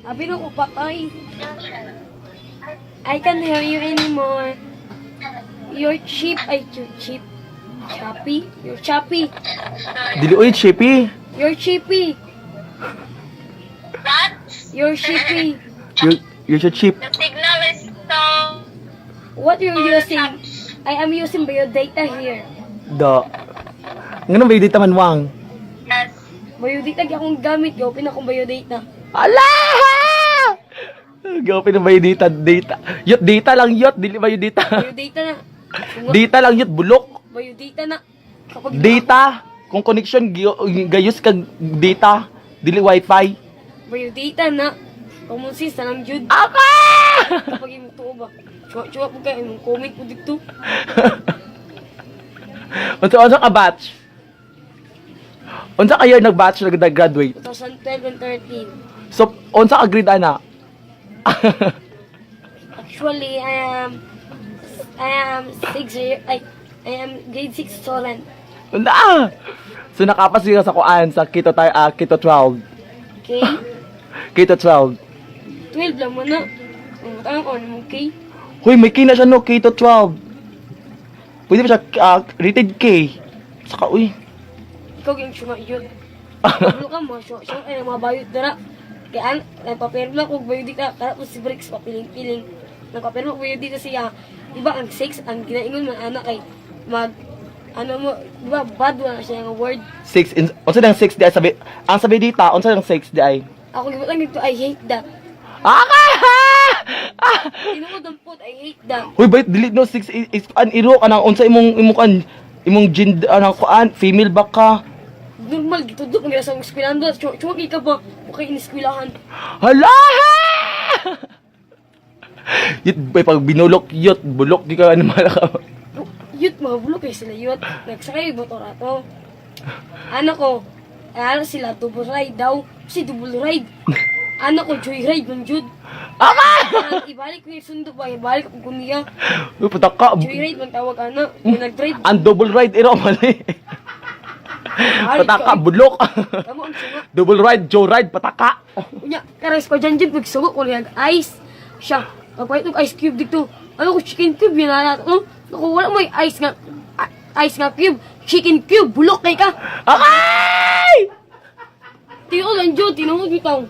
Abi na ko patay. I can hear you anymore. You're cheap. Ay, you're cheap. Choppy? You're choppy. Dili oy, chippy. You're cheapy. What? You're cheapy. You're so cheap. The signal is so What you're using? I am using biodata here. Do. Ngano ba dita man wang? Yes. Biodata gyud akong gamit. Open akong biodata. Ala! Gawin na ba yung data? Data. Yot, data lang yot. Dili ba yung data? Biodata na. Data lang yot, bulok. Biodata na. Kapag Data. Kung connection, gayos kag data. Dili wifi. Biodata na. Common sense na lang jud. Aka! Kapag imong tuo ba? Chuwa chuwa po kayo imong comment po dito. Unsa ka batch? Unsa kayo nag-batch nag-graduate? 2012 and 13. So, unsa ka grade ana? Actually, I am 6 year, I am grade 6 student. Unsa? So nakapas ka sa kuan sa Kito tayo Kito 12. Okay? Kito 12. 12 lang mo na. Ang butang ko ano K. Hoy, may K na siya no, Kito 12. Pwede ba siya rated K? Saka uy. Ikaw yung syunga yun. Ano ka mo, syunga syunga ay mga bayot dara. Kaya an, nagpapirma ko bayot dito, kaya po si Briggs papiling-piling. Nagpapirma ko bayot dito siya. Di ba ang 6, ang ginaingon man anak kay mag ano mo, di ba bad wala siya nga word. 6 in unsa nang 6 di ay sabi ang sabi dita unsa nang 6 di ay? Ako gibutang dito, I hate that. Aka! Ah! Tinuod ang pot, I hate that. Hoy, bayot delete no 6 is an iro kanang unsa imong imong kan imong gender anang kuan female ba ka? Normal, gitudok, ang sa eskwelahan doon. Chuwa, chuwa ka ba? Okay, ineskwelahan. Hala! Yut bay pag binulok yut bulok di ka ano mala ka. Yut, mga bulok eh sila yut. Nagsakay, motor ato. Ano ko, ano sila, double ride daw. Si double ride. Ano ko, joyride man jud. Ama! Ah, ibalik ko yung sundo ba? Ibalik ko niya. Uy, pataka. Joyride man tawag ana. Yung nag-drive. Ang double ride iro mali. Balik Pataka ka, eh. bulok. Tama ang sunga. Double ride, joe ride, pataka. Unya, karas ko dyan dyan, pagsugo ko niya ice. Siya, pagpalit og ice cube dito. Ano ko, chicken cube, yun na nato. Naku, wala mo yung ice nga, ice nga cube. Chicken cube, bulok kay ka. Akay! Tinuod ang Diyo, tinuod bitaw.